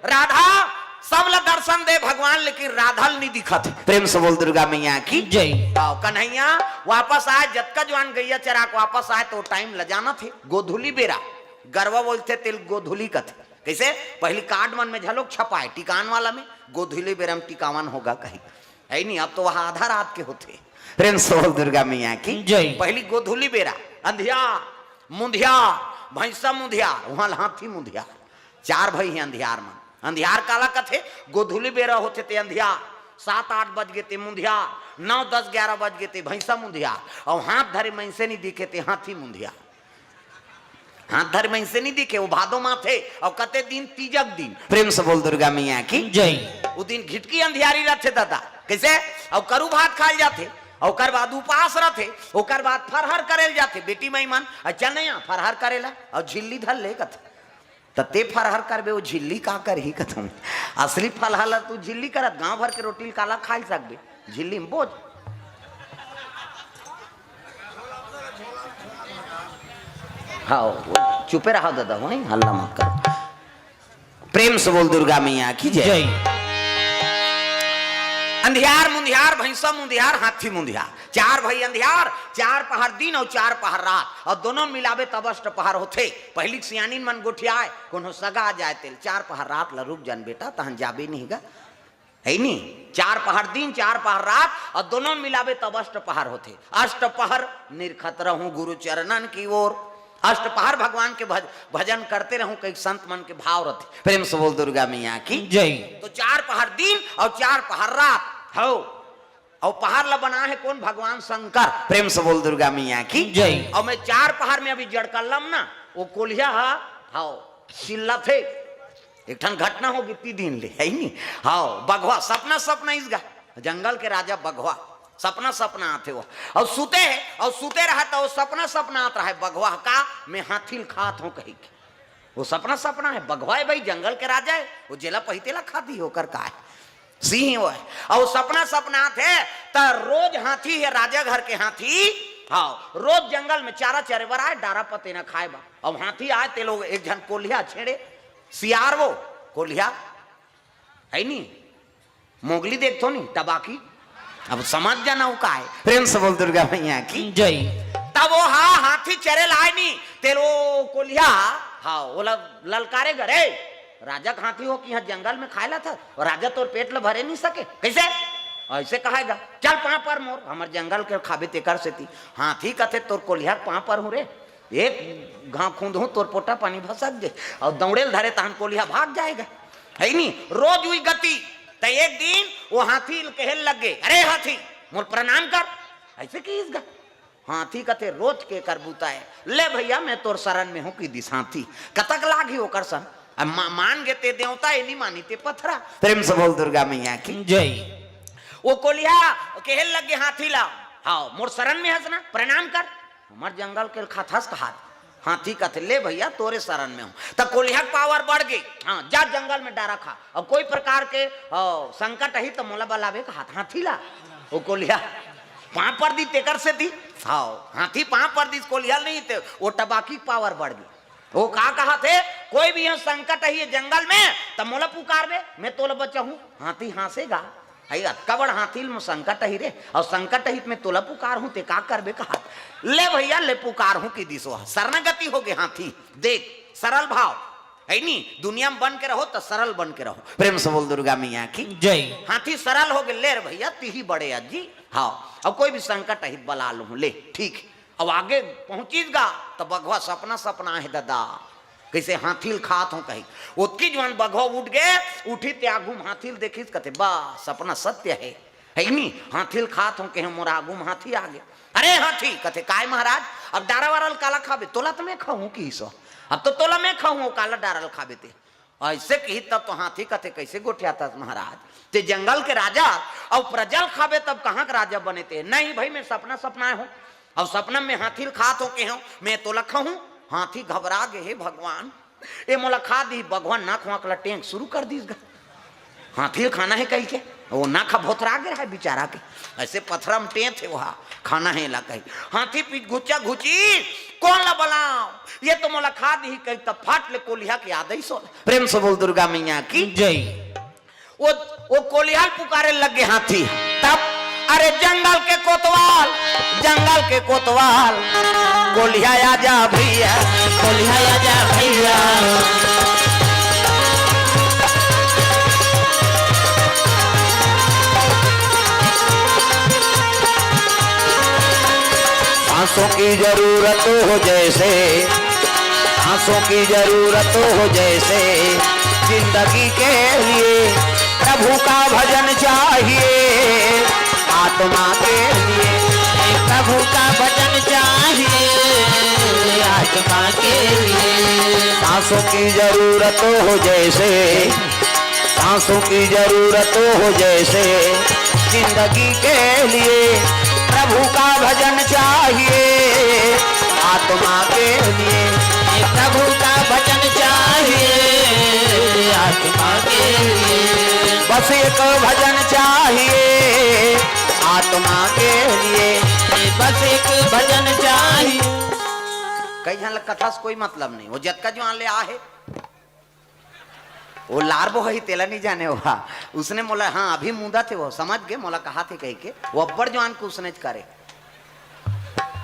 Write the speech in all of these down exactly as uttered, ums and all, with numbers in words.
राधा, सब ला दर्शन दे भगवान, लेकिन राधा ल नहीं दिखत हे। प्रेम से बोल दुर्गा मैया की जय। आओ कन्हैया, वापस आए, जतका जुआन गैया चरा के वापस आए तो टाइम ल जानत हे। गोधुली बेरा, गरवा बोलथे तेल गोधुली कथे। कैसे? पहली कार्ड मन में झलोक छपाए, टिकान वाला में, गोधुली बेरा में टिकावन होगा कही। है नहीं, अब तो वह आधा रात के होथे। प्रेम से बोल दुर्गा मैया की जय। पहली गोधुली बेरा, अंधियार, मुंधियार, भैंसा मुंधियार, वहां हाथी मुंधियार। चार भाई हैं अंधियार मन। अंधियार काला कथे? गोधुली बेरा होथे ते अंधियार, सात आठ बज गे ते मुंधियार, नौ दस ग्यारह बज गे ते भैंसा मुंधियार, और हाथ धरे मनसे नहीं दिखे ते हाथी मुंधियार। हाथ धरे मनसे नहीं दिखे, वो भादो माथे, और कते दिन? तीजक दिन। प्रेम से बोल दुर्गा मैया की जय। वो दिन घिटकी अंधियारी रथे दादा, कैसे? और करू भात खाल जाथे, ओकर बाद उपास रथे, ओकर बाद फरहर करेल जाथे। बेटी माई मन, अच्छा नहीं, फरहर करेला और झिल्ली धर ले कथे। त ते फरहर करबे, वो झिल्ली का करही कथम? असली फलहा ल तू झिल्ली करत, गांव भर के रोटी ल काला खाई सकबे? झिल्ली में बोझ। हाँ, वो चुपे रहा दादा, वही हल्ला मत करो। प्रेम से बोल दुर्गा मैया की जय। जय। अंधियार मुंधियार, भैंसा मुंधियार, हाथी मुंधियार, चार भाई अंधियार, चार पहर दिन और चार पहर रात, और दोनों मिलाबे तब अष्ट पहर होथे। पहली सियानिन मन गोठियाए, कोनो सगा आ जाए तेल, चार पहर रात ला रुक जान बेटा, तहन जाबे नहीं गा। है नी? चार पहर दिन, चार पहर रात, और दोनों मिलाबे तब अष्ट पहर होथे। अष्ट पहर निरखत रहूं गुरु चरणन की ओर, अष्ट पहर भगवान के भज-, भजन करते रहूं, कई संत मन के भाव रथे। प्रेम से बोल दुर्गा मैया की जय। तो चार पहर दिन और चार पहर रात हो, और पहर ला बना है कौन? भगवान शंकर। प्रेम से बोल दुर्गा मैया की जय। और मैं चार पहर में अभी जड़कल्लम ना, वो कोलिया हा, हाओ, चिल्लाथे। एक ठन घटना हो बीती दिन ले, है नी? हाओ, बघवा, सपना, सपना इस गा, जंगल के राजा बघवा, सपना, सपना आथे वो, और सुते है, और सुते रहा तो वो सपना, सपना आत रहा है बघवा का, मैं हाथी ल खात हूँ कही के। वो सपना, सपना है, बघवा है भाई, जंगल के राजा है, वो जेला पही तेला खाती होकर का है, सिंह वो है। और सपना, सपना आथे त रोज हाथी है, राजा घर के हाथी, हाँ, रोज जंगल में चारा चरे बर आए, डारा पतेना खाए बर। अब हाथी आए, ते लोग एक झन कोलिया छेड़े, सियार वो कोलिया, है नी? मोगली देखथो नी, तबाकी। अब समझ जाना वो का है। प्रेम से बोल दुर्गा मैया की जय। तब वो हा हाथी चरे लाए नी, तेल वो कोलिया, हाँ, वो ल-, ललकारे गा, "रे, राजा के हाथी हो कि यहाँ जंगल में खाए ला था, और राजा तोर पेट ल भरे नहीं सके, कैसे?" ऐसे कहेगा, "चल पाँव पर मोर, हमर जंगल के खाबे तेकर सेती।" हाथी कथे, "तोर कोलिया के पाँव पर हूँ रे, एक घाव खूंद हूँ, तोर पोटा पानी भसक दे।" और दौड़े ल धरे तहन कोलिया भाग जाएगा, है नी? रोज हुई गति। त एक दिन वो हाथी ल कहे लग गए, "अरे हाथी, मोर प्रणाम कर।" ऐसे कहिस गा। हाथी कथे, "रोज के कर बूता है, ले भैया मैं तोर शरण में हूँ," कि दिस हाथी। कतक लाग ही ओकर सन। अब मा-, मान गे ते देवता, ए नी मानी ते पथरा। प्रेम से बोल दुर्गा मैया की जय। वो कोलिया कहे लग गे हाथी ला, "हाँ, मोर शरण में हस ना, प्रणाम कर।" हमर जंगल के खाथस कहात। हाथी कथे, "ले भैया, तोरे शरण में हूँ।" त कोलिया के पावर बढ़ गई। हाँ, जा जंगल में डारा खा। अब कोई प्रकार के, हाँ, संकट ही तो मोला बलावे कहात हाथी ला। वो कोलिया पाँव पर दी तेकर सेती। हाँ, हाथी पाँव पर दी कोलिया नहीं ते, वो टबाकी पावर बढ़ गई। वो का कहाथे, "कोई भी यहाँ संकट ही है जंगल में, त मोला पुकारबे, मैं तोला बचाहूँ।" हाथी हाँसेगा। हई अतका बड़ हाथी ल संकट ही रे, और संकट ही में तोला पुकार हूँ, ते का करबे कहात। ले भैया, ले पुकार हूँ कि दिसो, शरणागति हो गए हाथी। देख, सरल भाव, है नी? दुनिया में बन के रहो त सरल बन के रहो। प्रेम से बोल दुर्गा मैया की जय। हाथी सरल हो गए, "ले रे भैया, तिही बड़े अज्जी, हाँ, अब कोई भी संकट ही बला लूँ, ले, ठीक।" अब आगे पहुंचीस गा, त बघवा सपना, सपना है दादा, कैसे हाथी ल खात हो कही। ओतकी जुआन बघवा उठ गए, उठी ते आगू में हाथी ल देखिस, कथे, "बा, सपना सत्य है, है नी? हाथी ल खात हो कहे, मोर आगू में हाथी आ गए।" "अरे हाथी," कथे, "काय महाराज, अब डारा वारा ल काला खाबे? तोला त मैं खाहूं किहिस हो, अब तो तोला मैं खाहूं, काला डारा ल खाबे ते?" ऐसे कही तब तो हाथी कथे, "कैसे गोठियाथस महाराज? ते जंगल के राजा, अउ प्रजा ल खाबे तब कहाँ के राजा बने ते?" "नहीं भाई, मैं सपना सपनाए हूँ, अउ सपना में हाथी ल खात हो के हूँ, मैं तोला खाहूँ।" हाथी घबरा गे, "हे भगवान, ए मोला खा दी।" भगवान नाक वाक ला टेंक शुरू कर दीस गा, हाथी ल खाना है कही के। वो ना खा, भोथरा गे रहा बेचारा के, ऐसे पथरा म टेंथे, वहा खाना हे ला कही। हाथी पीठ घुचा घुची, कोन ला बलाओं, ये तो मोला खा दिही कही, तब फाट ले कोलिहा के याद आई सोला। प्रेम से बोल दुर्गा मैया की। जय। वो वो कोलिहा ल पुकारे लग गे हाथी। तब, अरे जंगल के कोतवाल, जंगल के कोतवाल, कोलिहा आजा भैया, कोलिहा आजा भैया। सांसों की जरूरत हो जैसे, सांसों की जरूरत हो जैसे, जिंदगी के लिए प्रभु का भजन चाहिए, आत्मा के लिए। प्रभु का भजन चाहिए, आत्मा के लिए। सांसों की जरूरत हो जैसे, सांसों की जरूरत हो जैसे, जिंदगी के लिए प्रभु का भजन चाहिए, आत्मा के लिए। प्रभु का भजन चाहिए, आत्मा के लिए। बस एक भजन चाहिए, आत्मा के लिए। बस एक भजन चाहिए। कई झन ल कथा से कोई मतलब नहीं, वो जतका जुआन ले आहे, वो लार बो ही तेला नहीं जाने हुआ। उसने मोला, हाँ, अभी मुदा थे वो, समझ गए, मोला कहा थे कह के, वो अब्बड़ जुआन को उसने करे।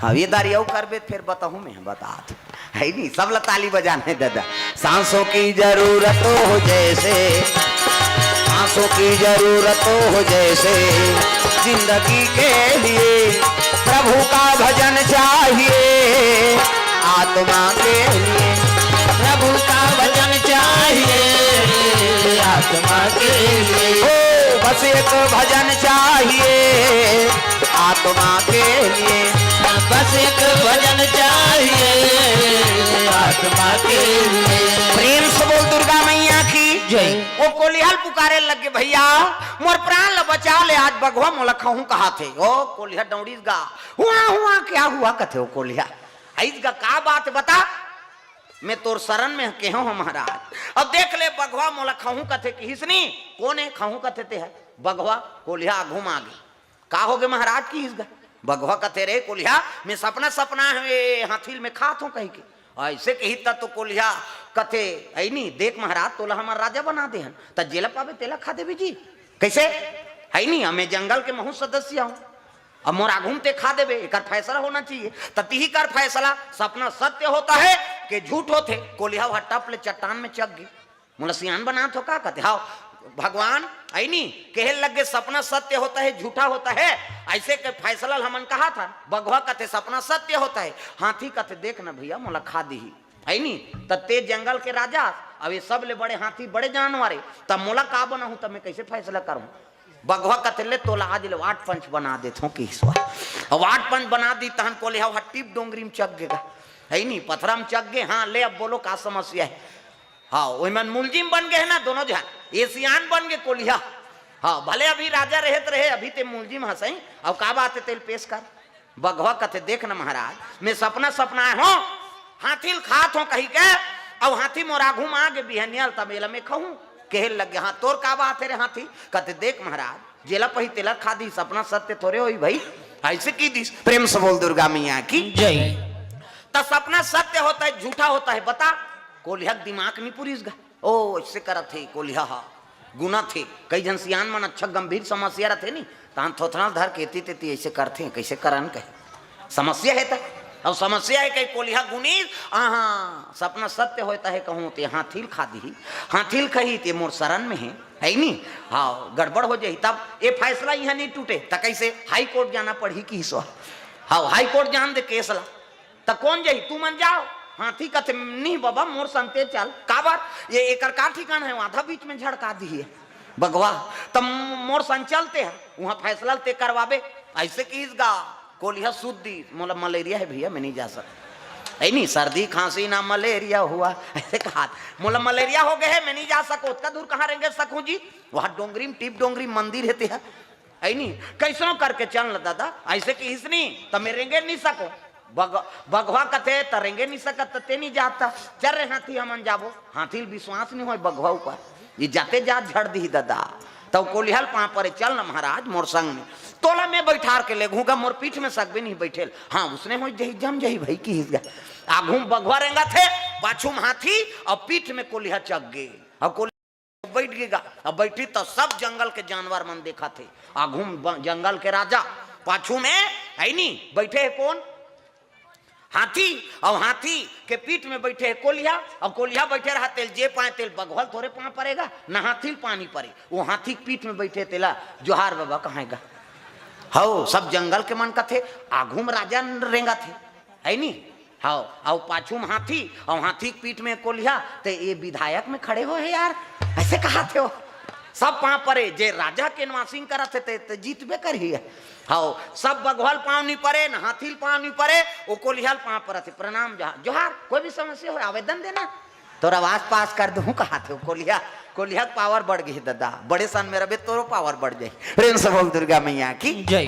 हाँ, ये दारी अउ करबे, फिर बताहूँ मैं, बता दो। है नहीं, सब ला ताली बजाने दादा। सांसों की जरूरत हो जैसे, सांसों की जरूरत हो जैसे, जिंदगी के लिए प्रभु का भजन चाहिए, आत्मा के लिए। प्रभु का भजन चाहिए, आत्मा के लिए। ओ, बस एक भजन चाहिए, आत्मा के लिए। बस एक भजन चाहिए, आत्मा के लिए। प्रेम से बोल दुर्गा मैया की। जय। वो कोलिहा ल पुकारे लग गे, भैया, मोर प्राण ल बचा ले, आज बघवा मोला खहूं कहा थे। ओ कोलिहा डौड़ीस गा, हुआ हुआ क्या हुआ कथे वो कोलिहा। आइस गा, का बात बता, मैं तोर शरण में केहो हूँ महाराज। अब देख ले, बघवा मोला खहूं कथे किहिस नी। कोन हे खहूं कथे ते हे? बघवा। कोलिहा आघू म आगे। का होगे महाराज किहिस गा? बघवा कथे, रे कोलिहा, मैं सपना सपना हे, हाथी ल मैं खात हों कहिके। अइसे किही त तो कोलिहा कथे, अइ नी, देख महाराज, तोला हमर राजा बना दे हन, त जेला पाबे तेला खा देबे जी। कइसे? है नी, मैं जंगल के महूं सदस्य हूँ, अब मोर आघू म ते खा देबे, एकर फैसला होना चाहिए। त तिही कर फैसला, सपना सत्य होता है कि झूठ होथे। कोलिहा ह टप ले चट्टान में चघ गे। मोला सियान बनात हो का कथे? हाव, भगवान, अइ नी, कहे लग गे सपना सत्य होता है, झूठा होता है, अइसे के फैसला ल हमन कहा था। बघवा कथे सपना सत्य होता है, हाथी कथे देख न भैया, मोला खा दिही, है नी, त ते जंगल के राजा, अब ये सब ले बड़े हाथी, बड़े जानवर हे, त मोला का बनाहूं, त मैं कइसे फैसला करूं? बघवा कथे ले तोला आज ले वाट पंच बना देत हों किहिस गा। अब वाट पंच बना दी, तहन कोलिहा ह टिप डोंगरी म चघ गे गा, है नी, पथरा म चघ गे। हाँ, ले अब बोलो का समस्या हे? हाँ, ओही मन मुलजिम बन गे हे ना दोनों झन, ये सियान बन गे कोलिहा। हाँ, भले अभी राजा रहे त रहे, अभी ते मुलजिम हस, अउ का बात हे तेला पेश कर। बघवा कथे, देख न महाराज, मैं सपना सपनाए हों, हाथी ल खात हों कहिके, अउ हाथी मोर आघू म आगे बिहनिया ल तब एला मैं खहूं। कहे लग गे, हाँ, तोर का बात हे रे हाथी? कथे, देख महाराज, जेला पही तेला खा दिही, सपना सत्य थोरे होही भई, अइसे किही दिस। प्रेम से बोल दुर्गा मैया की। जय। त सपना सत्य होता है, झूठा होता है, बता? कोलिहा के दिमाग नी पुरिस गा। ओ, अइसे करत हे कोलिहा ह, गुनत हे। कई झन सियान मन अच्छा गंभीर समस्या रथे नी, तहन थोथना धर के एती तेती अइसे करथे, कइसे करन कहे। समस्या हे त, अउ समस्या हे कहे कोलिहा गुनिस, आहा, सपना सत्य होय त हे कहूं ते हाथी ल खा दिही, हाथी ल खही ते मोर शरण में हे, है नी? हाँ, गड़बड़ हो जाही, तब ये फैसला इहां नी टूटे, त कइसे हाई कोर्ट जाना पड़ही किहिस गा। हाँ, हाई कोर्ट जान दे केस ला। त कोन जाही? तुमन जाव। हाथी कथे, "नहीं बबा, मोर संग ते चल।" "काबर?" "ये एकर का ठिकाना हे, आधा बीच में झड़का दिही बघवा, त मोर संग चल ते ह, उहां फैसला ते करवाबे।" अइसे किहिस गा। कोलिहा सूत दिस, "मोला मलेरिया हे भैया, मैं नहीं जा सकत।" "है नी, सर्दी खांसी ना मलेरिया हुआ," अइसे कहा, "मोला मलेरिया हो गे हे, मैं नहीं जा सकंव।" "ओतका दूर कहां रेंगे सकहूं जी? उहां डोंगरी में, टिप डोंगरी मंदिर हे ते ह।" है नी? "कइसनो करके चल न दादा, अइसे किहिस नी, त मैं रेंगे नी सकंव।" बघ-, बघवा कथे, "त रेंगे नी सकत, त ते नी जात, चल रे हाथी, हमन जाबो।" हाथी ल विश्वास नी होय बघवा ऊपर, ये जाते जात झड़ दिही दादा। तब कोलिहा ल पाँव परे, "चल न महाराज मोर संग में, तोला मैं बइठार के लेगहूँ गा, मोर पीठ में सकबे नहीं बइठे ल।" हाँ, उसने हो जही, जम जही भई किहिस गा। आघू म बघवा रेंगत हे, पाछू म हाथी अउ पीठ में कोलिहा चघ गे। अउ कोलिहा बइठ गे गा। अब बइठी त सब जंगल के जानवर मन देखत हे। आघू म ब-, जंगल के राजा, पाछू में है नी बइठे हे कोन? हाथी। अउ हाथी के पीठ में बइठे हे कोलिहा। अउ कोलिहा बइठे रहा तेल जे पाँय तेल बघवा ल थोरे पाँव परे गा, न हाथी ल पाँव परे। वो हाथी के पीठ में बइठे तेला जोहार बाबा कहाय गा। हव, सब जंगल के मन कथे, आघू म राजा रेंगत हे, है नी? हव, अउ पाछू म हाथी, अउ हाथी के पीठ में कोलिहा, ते ये विधायक में खड़े हो हे यार, अइसे कहाथे वो। सब पाँव परे, जे राजा के नवासिंग करत हे ते, ते जीतबे करही। हव, सब बघवा ल पाँव नी परे, न हाथी ल पाँव नी परे, वो कोलिहा ल पाँव परत हे, "प्रणाम, जोहार, जोहार, कोई भी समस्या हो आवेदन देना।" तोर आवास पास कर दूँ कहाथे वो कोलिहा। कोलिहा के पावर बढ़ गे हे ददा, बड़े सन में रबे तोरो पावर बढ़ जाही। प्रेम से बोल दुर्गा मैया की जय।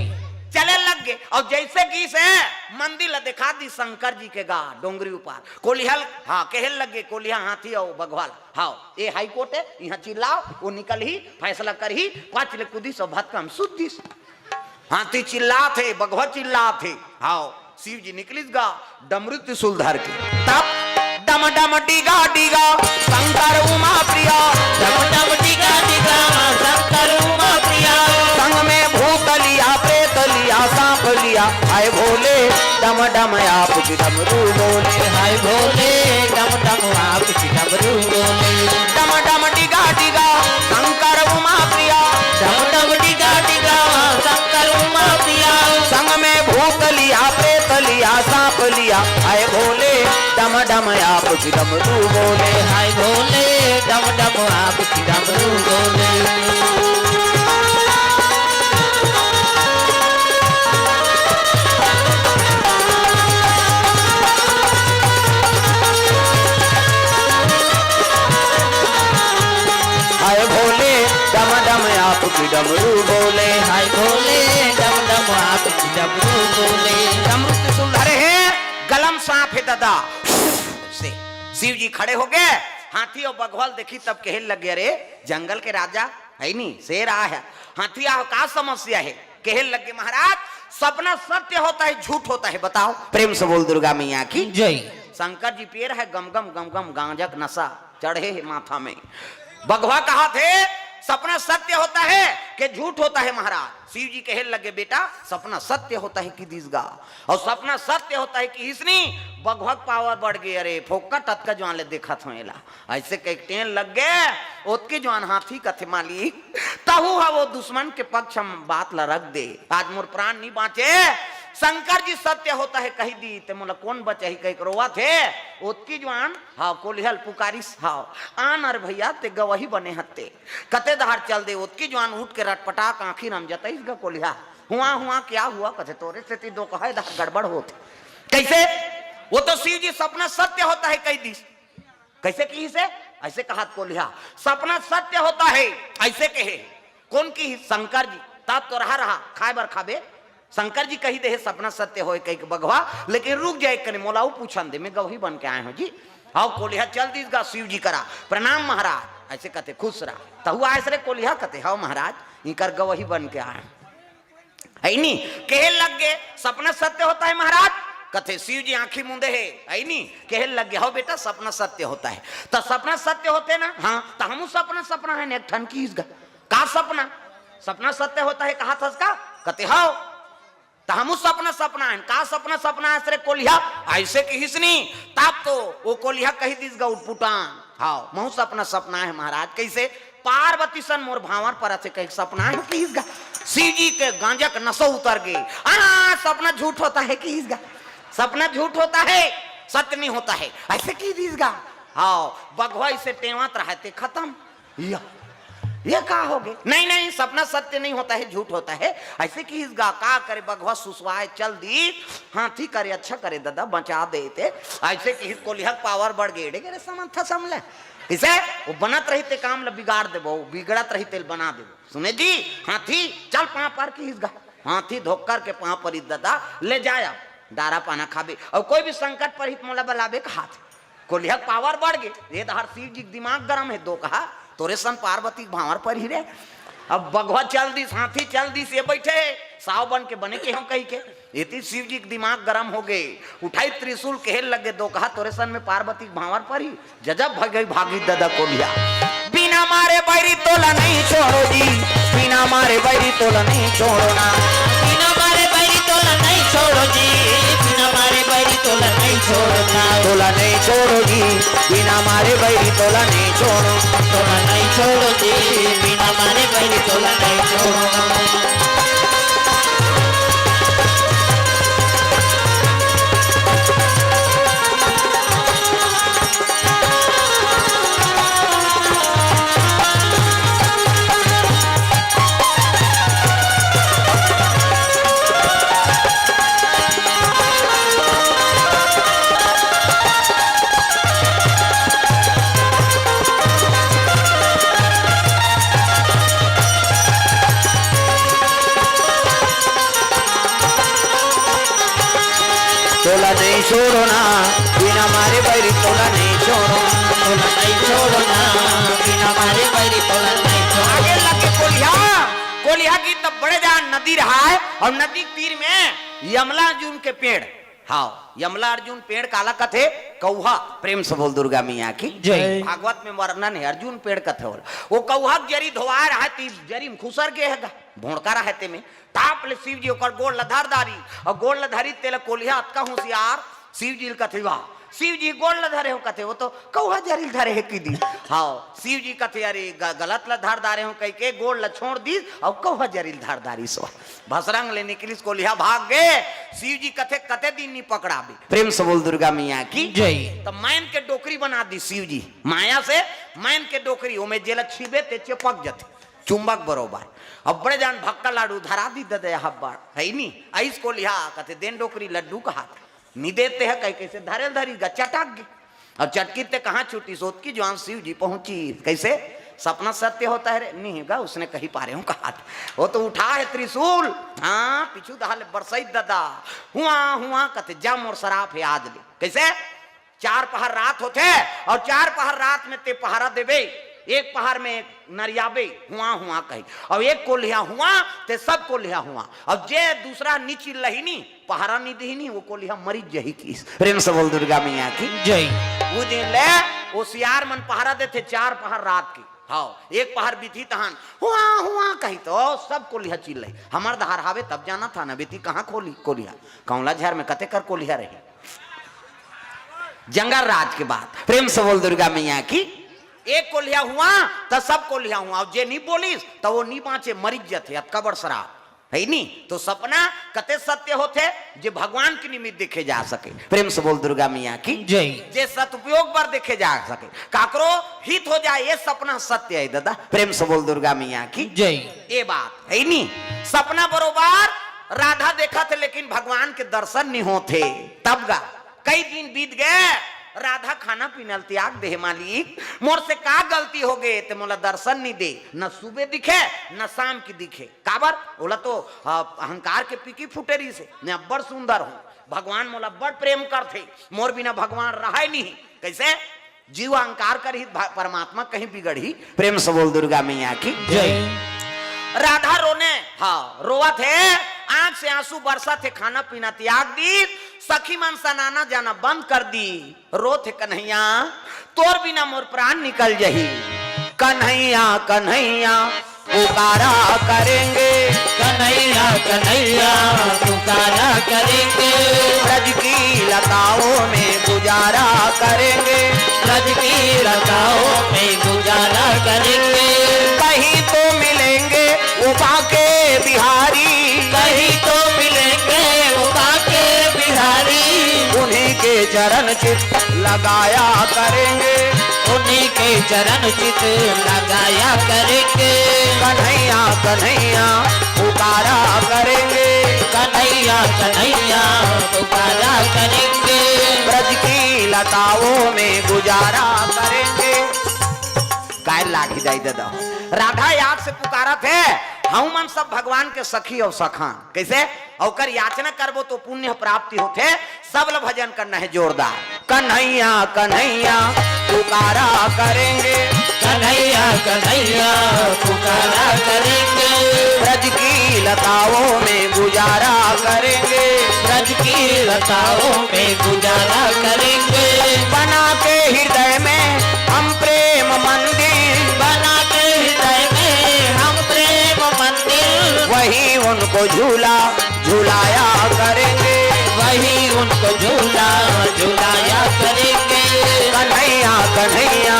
चले लग गे। अउ जइसे किहिस मंदिर ल देखा दिस शंकर जी के गा डोंगरी ऊपर। कोलिहा ल, हाँ, कहे लग गे कोलिहा हाथी अउ बघवा ल, "हव, ये हाई कोर्ट हे, इहाँ चिल्लाव, वो निकलही, फैसला करही।" पाँच ले कूदिस अउ भतकम सुत दिस। हाथी चिल्लात हे, बघवा चिल्लात हे। हव, शिव जी निकलिस गा डमरू त्रिशूल धर के। तब डम डम डिगा डिगा शंकर उमा प्रिया। डम डम डिगा डिगा शंकर उमा प्रिया। संग में भूत लिया, प्रेत लिया, सांप लिया। हाय भोले, डम डम आप की डमरू बोले। हाय भोले, डम डम आप की डमरू बोले। डम डम डिगा डिगा शंकर उमा प्रिया। डम डम डिगा डिगा शंकर उमा प्रिया। संग में भूत लिया, प्रेत लिया, सांप लिया। हाय भोले, डम डम आप की डमरू बोले। हाय भोले, डम डम आप की डमरू बोले। हाय भोले, डम डम आप की डमरू बोले। हाय भोले, डम डम आप की डमरू बोले। डमरू त्रिशूल धरे हे, गला म सांप हे ददा। से शिव जी खड़े हो गे, हाथी अउ बघवा ल देखिस तब कहे लगे, "अरे जंगल के राजा है नी, शेर आ हे, हाथी आ, का समस्या हे?" कहे लगे, "महाराज, सपना सत्य होता है, झूठ होता है, बताओ।" प्रेम से बोल दुर्गा मैया की जय। शंकर जी पिए रहे गम गम गम गम गांजा के नशा चढ़े हे माथा में। बघवा कहाथे, "सपना सत्य होता है कि झूठ होता है महाराज?" शिव जी कहे लगे, "बेटा, सपना सत्य होता है" किहिस गा। अउ सपना सत्य होता है किहिस नी, बघवा के पावर बढ़ गे। "अरे फोकट अतका जुवान ले देखत हों एला।" अइसे कहिके टेन लग गे। ओतके जुवान हाथी कथे, "मालिक, तहू ह वो दुश्मन के पक्ष म बात ल रख दे, आज मोर प्राण नी बाँचे। शंकर जी सत्य होता है कहि दिस ते मोला कोन बचाही?" कहिके रोवत हे। ओतके जुवान, हव, कोलिहा ल पुकारिस, हव, "आ न रे भइया, ते गवही बने हस ते, कते डहर चल दे।" ओतके जुवान उठ के रटपटा के आँखी रमजतइस गा कोलिहा। "हुआ, हुआ, क्या हुआ?" कथे, "तोरे सेती डोकहा ए डहर गड़बड़ होत हे।" कइसे? वो तो शिव जी सपना सत्य होता है कहि दिस। कइसे किहिस हे? अइसे कहाथे कोलिहा, "सपना सत्य होता है," अइसे कहे। कोन किहिस? शंकर जी। "तब तो रहा, रहा, खाय बर खाबे?" शंकर जी कहि दे हे, "सपना सत्य होय कहिके बघवा, लेकिन रुक जा एक कनी, मोला अउ पूछन दे, मैं गवही बन के आय हों जी।" हव, कोलिहा चल दिस गा शिव जी करा, "प्रणाम महाराज।" अइसे कथे, "खुश रह, तहू आयस रे कोलिहा?" कथे, "हव महाराज, इँकर गवही बन के आय हों।" है नी? कहे लग गे, "सपना सत्य होता है महाराज?" कथे, "शिव जी आँखी मूंदे हे, है नी?" कहे लग गे, "हव बेटा, सपना सत्य होता है।" त सपना सत्य होथे ना? हाँ। त हमू सपना सपनाएन एक ठन किहिस गा। "का सपना? सपना सत्य होता है कहाथस का?" कथे, "हव।" त हमू सपना सपनाएन, "का सपना सपनाएस रे कोलिहा?" अइसे किहिस नी। तब तो वो कोलिहा कहि दिस गा उटपुटांग, "हव, महू सपना सपनाए हँव महाराज।" कइसे? "पार्वती सन मोर भाँवर परत हे," कहिके सपनाए हँव किहिस गा। शिव जी के गाँजा के नशा उतर गे। "आ, सपना झूठ होता है," किहिस गा। "सपना झूठ होता है, सत्य नहीं होता है," अइसे कहि दिस गा। हव, बघवा अइसे टेवत रहय ते खतम। या, ये का होगे? "नहीं, नहीं, सपना सत्य नहीं होता है, झूठ होता है," अइसे किहिस गा। का करे, बघवा सुसवाय चल दिस, हाथी करे, "अच्छा करे ददा, बचा दे ते," अइसे किहिस। कोलिहा के पावर बढ़ गे, एड़े गड़े समझथस हमला। कइसे? वो बनत रही ते काम ल बिगाड़ देबो, बिगड़त रही तेल बना देबो। सुने जी, हाथी, चल पाँव पर किहिस गा। हाथी धोकर के पाँव परिस ददा, "ले जा अब, डारा पाना खाबे, अउ कोई भी संकट परही त मोला बलाबे" कहाथे। कोलिहा के पावर बढ़ गे। ए डहर शिव जी के दिमाग गरम हे, डोकहा, "तोरे सन पार्वती के भाँवर परही रे।" अब बघवा चल दिस, हाथी चल दिस, ये बइठे साव बन के बने के हों कहिके। एती शिव जी के दिमाग गरम हो गे, उठाई त्रिशूल, कहे लगे, "दोकहा तोरे सन में पार्वती के भांवर परी।" जजब भगई भागी ददा कोलिहा। बिना मारे बैरी तोला नहीं छोड़ो जी, बिना मारे बैरी तोला नहीं छोड़ो ना। बिना मारे बैरी तोला नहीं छोड़ो जी, बिना मारे बैरी तोला नहीं छोड़ो ना। तोला नहीं छोड़ो जी, बिना मारे बैरी तोला नहीं छोड़ो। तोला नहीं छोड़ो जी, बिना मारे बैरी तोला नहीं छोड़ो। तोला नहीं छोड़ो ना, बिना मारे बैरी तोला नहीं छोड़ो। तोला नहीं छोड़ो ना, बिना मारे बैरी तोला नहीं छोड़ो। आगे लगे कोलिहा, कोलिहा की तब बड़े जान नदी रहा है और नदी के तीर में यमला अर्जुन के पेड़। हाँ, यमला अर्जुन पेड़ काला कथे? कौहा। प्रेम से बोल दुर्गा मैया की जय। भागवत में वर्णन है, अर्जुन पेड़ कथे ओला। वो कौहा के जरी धोआ रहा है, ती जरी में खुसर गे है गा, भोंड़का रहा है ते में। ताप ले शिव जी ओकर गोड़ ल धर दारी, और गोड़ ल धरी तेला कोलिहा अतका होशियार, शिव जी ल कथे, "वाह।" शिव जी गोड़ ल धरे हो कथे, "वो तो कौहा जरी ल धरे है की दी।" हाँ, शिव जी कथे, "अरे ग-, गलत ल धर दारे हो," कहिके गोड़ ल छोड़ दीस, और कौहा जरी ल धर दारी सो। भसरंग ले निकलिस कोलिहा भाग गे, शिव जी कथे, "कते दिन नी पकड़ाबे।" प्रेम से बोल दुर्गा मैया की जय। तो मैन के डोकरी बना दी शिव जी, माया से मैन के डोकरी, ओमे जेला छीबे ते चिपक जथे, चुंबक बरोबर। अब बड़े जान भक्का लाडू धरा दी ददे हब्बड़, है नी? अइस कोलिहा कथे, "देन डोकरी लड्डू कहात।" नी देते है कहि, कइसे धरे ल धरी गा, चटक गे। और चटकी ते कहाँ छूटी, सोत की जुआन शिव जी पहुंची। कैसे? सपना सत्य होता है रे? नहीं गा, उसने कही पारे हो कहात। वो तो उठा है त्रिशूल, हाँ, पीछू दहा ले बरसई ददा, हुआ हुआ कथे, "जा मोर सराप है आज ले।" कैसे? चार पहर रात होथे और चार पहर रात में ते पहरा देबे, एक पहर में नरियाबे, हुआ हुआ कही, और एक कोलिहा हुआ ते सब कोलिहा हुआ, और जे दूसरा नी चिल्लही नी, पहरा नी दिही नी, वो कोलिहा मरी जही किस। प्रेम से बोल दुर्गा मैया की जय। वो दिन ले वो सियार मन पहरा देथे चार पहर रात के। हाँ, एक पहर बीती तहन हुआ हुआ कही तो सब कोलिहा चिल्लही। हमर धार हावे तब जाना था ना बेटी, कहाँ खोली कोलिहा, कौला झर में कते कर कोलिहा रही। जंगल राज के बात। प्रेम से बोल दुर्गा मैया की। एक कोलिहा हुआ त सब कोलिहा हुआ, और जे नी बोलिस त वो नी बाँचे, मरिच जथे, अतका बड़ सराप है नी। तो सपना कते सत्य होथे, जे भगवान के निमित्त देखे जा सके। प्रेम से बोल दुर्गा मैया की जय। जे सदुपयोग बर देखे जा सके, काकरो हित हो जाए, ये सपना सत्य है दादा। प्रेम से बोल दुर्गा मैया की जय। ये बात है नी, सपना बरोबर राधा देखत हे, लेकिन भगवान के दर्शन नहीं होथे। तब गा कई दिन बीत गए, राधा खाना पीना ल त्याग दे, "मालिक, मोर से का गलती हो गए, ते मोला दर्शन नहीं दे, न सुबह दिखे, न शाम की दिखे।" काबर? ओला तो, अ, अहंकार के पीकी फूटे रहिसे, "मैं अब्बड़ सुंदर हूँ, भगवान मोला अब्बड़ प्रेम करथे, मोर बिना भगवान रहे नहीं।" कैसे? जीव अहंकार करही, भ-, परमात्मा कहीं बिगड़ही। प्रेम से बोल दुर्गा मैया की जय। राधा रोने, हाँ, रोवत हे, आंख से आंसू बरसत हे, खाना पीना त्याग दी, सखी मन सनाना जाना बंद कर दी। रोत हे कन्हैया, तोर बिना मोर प्राण निकल जही। कन्हैया, कन्हैया, पुकारा करेंगे। कन्हैया, कन्हैया, पुकारा करेंगे। ब्रज की लताओं में गुजारा करेंगे। ब्रज की लताओं में गुजारा करेंगे। कहीं तो मिलेंगे वो बांके बिहारी। कहीं तो मिलेंगे वो बांके बिहारी। उन्हीं के चरण चित लगाया करेंगे। उन्हीं के चरण चित लगाया करेंगे। कन्हैया, कन्हैया, पुकारा करेंगे। कन्हैया, कन्हैया, पुकारा करेंगे। ब्रज की लताओं में गुजारा करेंगे। काय लागी दाई दादा, राधा याद से पुकारत हे, हम मन सब भगवान के सखी और सखान। कैसे? ओकर याचना करबो तो पुण्य प्राप्ति होथे। सब ल भजन करना हे जोरदार। कन्हैया, कन्हैया, पुकारा करेंगे। कन्हैया कन्हैया पुकारा करेंगे। ब्रज की लताओं में गुजारा करेंगे। ब्रज की लताओं में गुजारा करेंगे। बना के हृदय में हम प्रेम मंदिर। बना के हृदय में हम प्रेम मंदिर। वही उनको झूला झुलाया करेंगे। वही उनको झूला झुलाया करेंगे। कन्हैया कन्हैया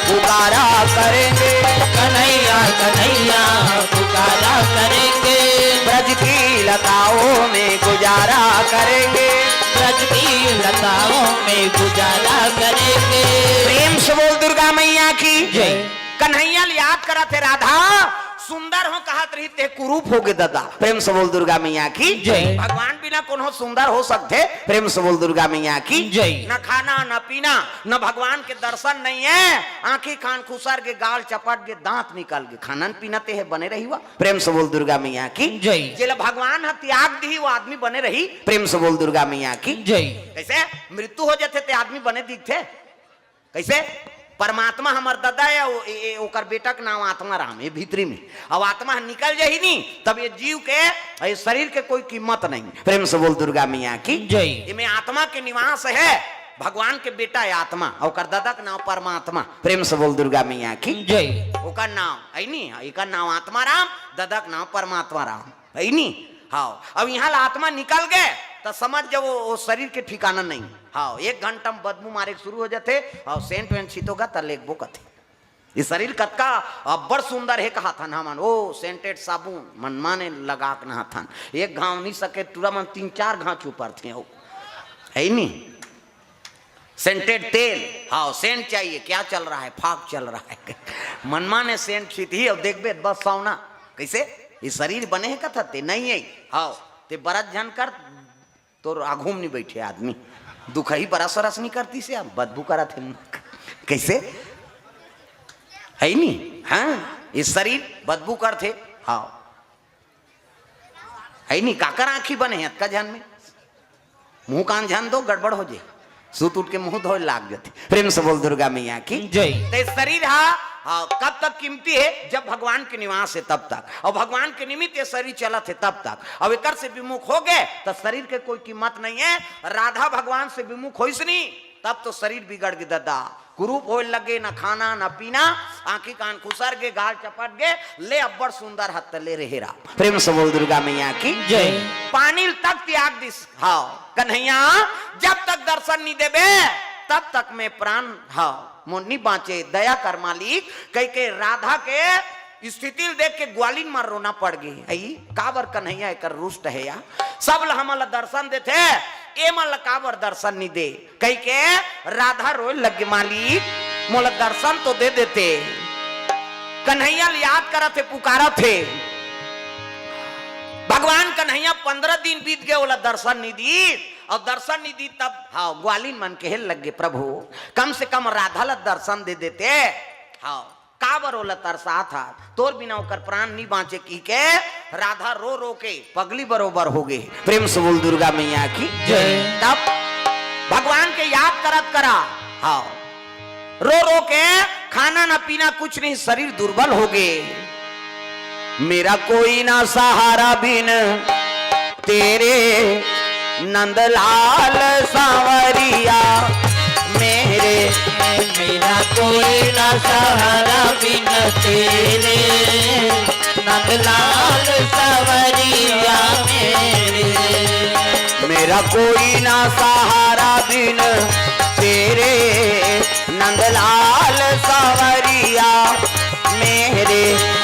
पुकारा करेंगे। कन्हैया कन्हैया पुकारा करेंगे। ब्रज की लताओं में गुजारा करेंगे। ब्रज की लताओं में गुजारा करेंगे। प्रेम से बोल दुर्गा मैया की जय। कन्हैया ल याद करत हे राधा, सुंदर हो कहत रही ते कुरूप होगे ददा। प्रेम से बोल दुर्गा मैया की जय। भगवान बिना कोनो सुंदर हो सकथे? प्रेम से बोल दुर्गा मैया की जय। न खाना, न पीना, न भगवान के दर्शन नहीं है, आंखी कान खुसर गे, गाल चपट गे, दांत निकल गे, खाना न पीना ते हे बने रही हुआ। प्रेम से बोल दुर्गा मैया की जय। जेला भगवान ह त्याग दिही, वो आदमी बने रही। प्रेम से बोल दुर्गा मैया की जय। कैसे मृत्यु हो जाथे ते आदमी बने दिखथे? कैसे? परमात्मा हमर ददा हे, ओ-, ए-, ए-, ओकर बेटा के नाम आत्मा राम हे भीतरी में। अब आत्मा ह निकल जाही नी, तब ये जीव के, ये शरीर के कोई कीमत नहीं। प्रेम से बोल दुर्गा मैया की जय। एमे आत्मा के निवास हे, भगवान के बेटा हे आत्मा, ओकर ददा के नाम परमात्मा। प्रेम से बोल दुर्गा मैया की जय। ओकर नाम है नी, एकर नाम आत्मा राम, ददा के नाम परमात्मा राम। है नी? हाव। अब इहाँ ले आत्मा निकल गे, त समझ जाओ, वो शरीर के ठिकाना नहीं। हाव, एक घंटा में बदबू मारे के शुरू हो जाथे, हाव, सेंट वेंट छितोगा, त लेगबो कथे। ये शरीर कतका अब्बड़ सुंदर हे, कहत हन हमन, ओ, सेंटेड साबुन, मनमाने लगा के नहात हन। एक घाव नहीं सके, टूरा मन तीन चार घाव चुपरथे, हो। है नी? सेंटेड तेल, हाव, सेंट चाहिए, क्या चल रहा है? फाग चल रहा है। मनमाने सेंट छितही, अब देखबे, बस सौना। कैसे? ये शरीर बने हे कथा ते? नहीं है। हाव, ते बरत झन कर, तोर आघू म नहीं बैठे आदमी। दुखही बरस वरस नहीं करती से, अब बदबू करत हे। कैसे? है नी? हाँ, ये शरीर बदबू करथे। हाव। है नी, काकर आँखी बने हे अतका झन में? मुँह कान झन दो, गड़बड़ हो जे। सुत उठ के मुँह धोए लाग जथे। प्रेम से बोल दुर्गा मैया की जय। ते शरीर हा, हाँ, कब तक कीमती हे? जब भगवान के निवास हे तब तक। अउ भगवान के निमित्त ये शरीर चलत हे तब तक। अउ एकर से विमुख हो गे, त शरीर के कोई कीमत नहीं हे। राधा भगवान से विमुख होइस नी, तब तो शरीर बिगड़ गे ददा। कुरूप होए लगे, न खाना, न पीना, आँखी कान खुसर गे, गाल चपट गे, ले अब्बड़ सुंदर हत ले रहे राम। प्रेम से बोल दुर्गा मैया की जय। पानी तक त्याग दिस। हाव, कन्हैया, जब तक दर्शन नहीं देबे, तब तक मैं प्राण, हाव, मोर नहीं बाँचे, दया कर मालिक, कहिके राधा के स्थिति ल देख के ग्वालिन म रोना पड़ गे। अई, काबर कन्हैया एकर रुष्ट हे या? सब ल हमन ल दर्शन देथे, ए मन ल काबर दर्शन नी दे? कहिके राधा रोए लग गे, मालिक, मोला दर्शन तो दे देते। कन्हैया ल याद करत हे, पुकारत हे। भगवान कन्हैया पंद्रह दिन बीत गे, ओला दर्शन नी दीस, अउ दर्शन नी दीस तब, हाँ, ग्वालिन मन कहे लग गे, प्रभु, कम से कम राधा ल दर्शन दे देते। हाँ। काबर ओला तरसात हस? तोर बिना ओकर प्राण नी बाँचे, कहिके राधा रो रो के पगली बरोबर हो गे। प्रेम से बोल दुर्गा मैया की जय। तब भगवान के याद करत करा, हाँ, रो रो के, खाना ना पीना कुछ नहीं, शरीर दुर्बल हो गे। मेरा कोई ना सहारा बिन तेरे नंदलाल सांवरिया मेरे। मेरा कोई ना सहारा बिन तेरे नंदलाल सांवरिया मेरे। मेरा कोई ना सहारा बिन तेरे नंदलाल सांवरिया मेरे।